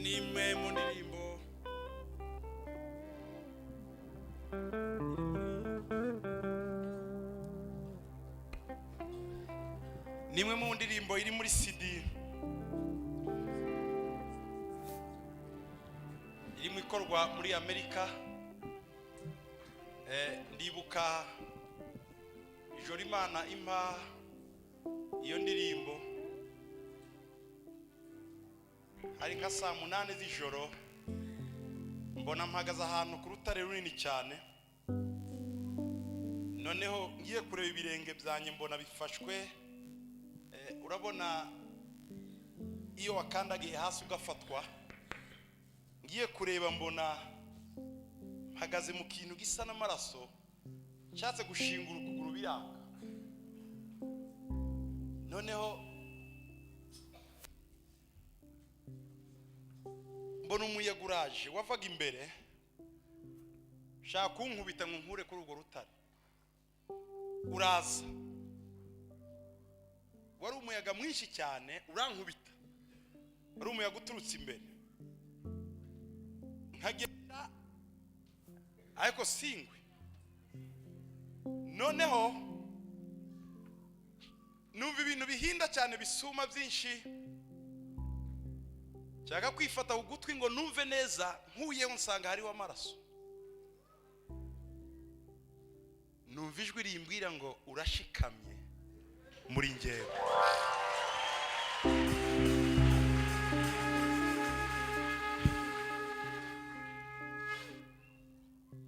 Ni imwe mu ndirimbo ni imwe mu ndirimbo iri muri CD irimo ikorwa muri Amerika. Ndibuka ijoro Imana impa iyo ndirimbo, hari nka saa 8 z'ijoro, mbona mpagaze ahantu ku rutare runini cyane. Noneho ngiye kureba ibirenge byanjye, mbona bifashwe. Urabona iyo wakandagiye hasi ugafatwa. Ngiye kureba, mbona mpagaze mu kintu gisa n'amaraso, nshatse gushingura ukuguru biranga. Noneho mbona umuyaga uraje wavaga imbere, shaka kunkubita ngo nkure kuri urwo rutare. Uraza, wari umuyaga mwinshi cyane, urankubita. Wari umuyaga uturutse imbere, nkagenda ariko singwe. Noneho numva ibintu bihinda cyane, bisuma byinshi, nshaka kwifata ku gutwi ngo numve neza. Nkuyeho nsanga hariho amaraso. Numva ijwi rimbwira ngo: "Urashikamye muri njyewe."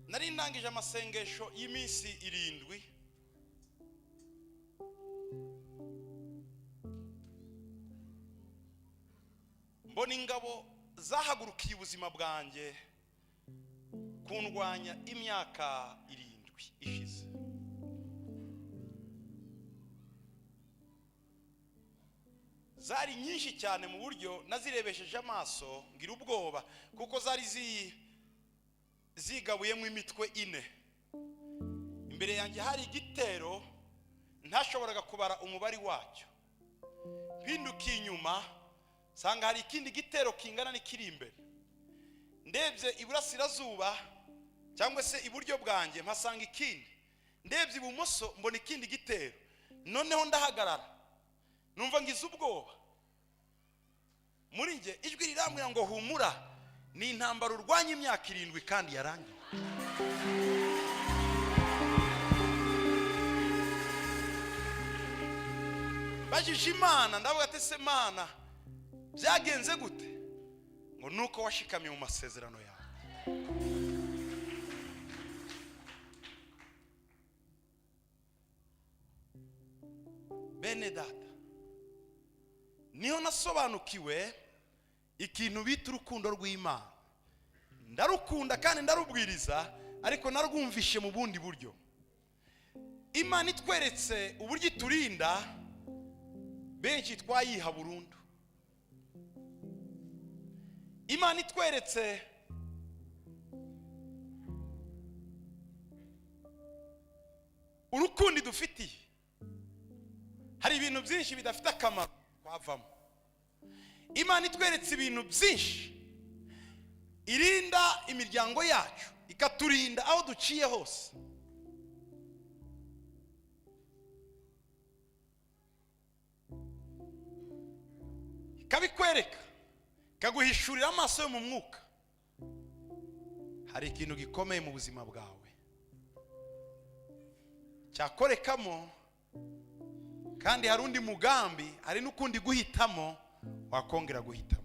Nari ndangije amasengesho y'iminsi 7. Mbona ingabo zahagurukiye ubuzima bwanjye kundwanya imyaka 7 ishize. Zari nyinshi cyane mu buryo nazirebesheje amaso ngira ubwoba, kuko zari zigabuyemo imitwe ine. Imbere yanjye hari igitero ntashoboraga kubara umubare wacyo. Mpindukiye inyuma, nsanga hari ikindi gitero kingana n'ikiri imbere. Ndebye iburasirazuba cyangwa se iburyo bwanjye, mpasanga ikindi. Ndebye ibumoso, mbona ikindi gitero. Noneho ndahagarara, numva ngize ubwoba muri njye. Ijwi rirambwira ngo: "Humura, ni intambara urwanya imyaka 7 kandi yarangiye." Bajije Imana, ndavuga ati: "Se Mana, byagenze gute?" Ngo: "Nuko washikamye mu masezerano yawe." Bene data, niho nasobanukiwe ikintu bita urukundo rw'Imana. Ndarukunda kandi ndarubwiriza, ariko narwumvishe mu bundi buryo. Imana itweretse uburyo iturinda, benshi twayiha burundu. Imana itweretse urukundo idufitiye, hari ibintu byinshi bidafite akamaro twavamo. Imana itweretse ibintu byinshi irinda imiryango yacu, ikaturinda aho duciye hose, ikabikwereka, ikaguhishurira amaso yo mu mwuka, hari ikintu gikomeye mu buzima bwawe cyakorekamo, kandi hari undi mugambi, hari n'ukundi guhitamo wakongera guhitamo.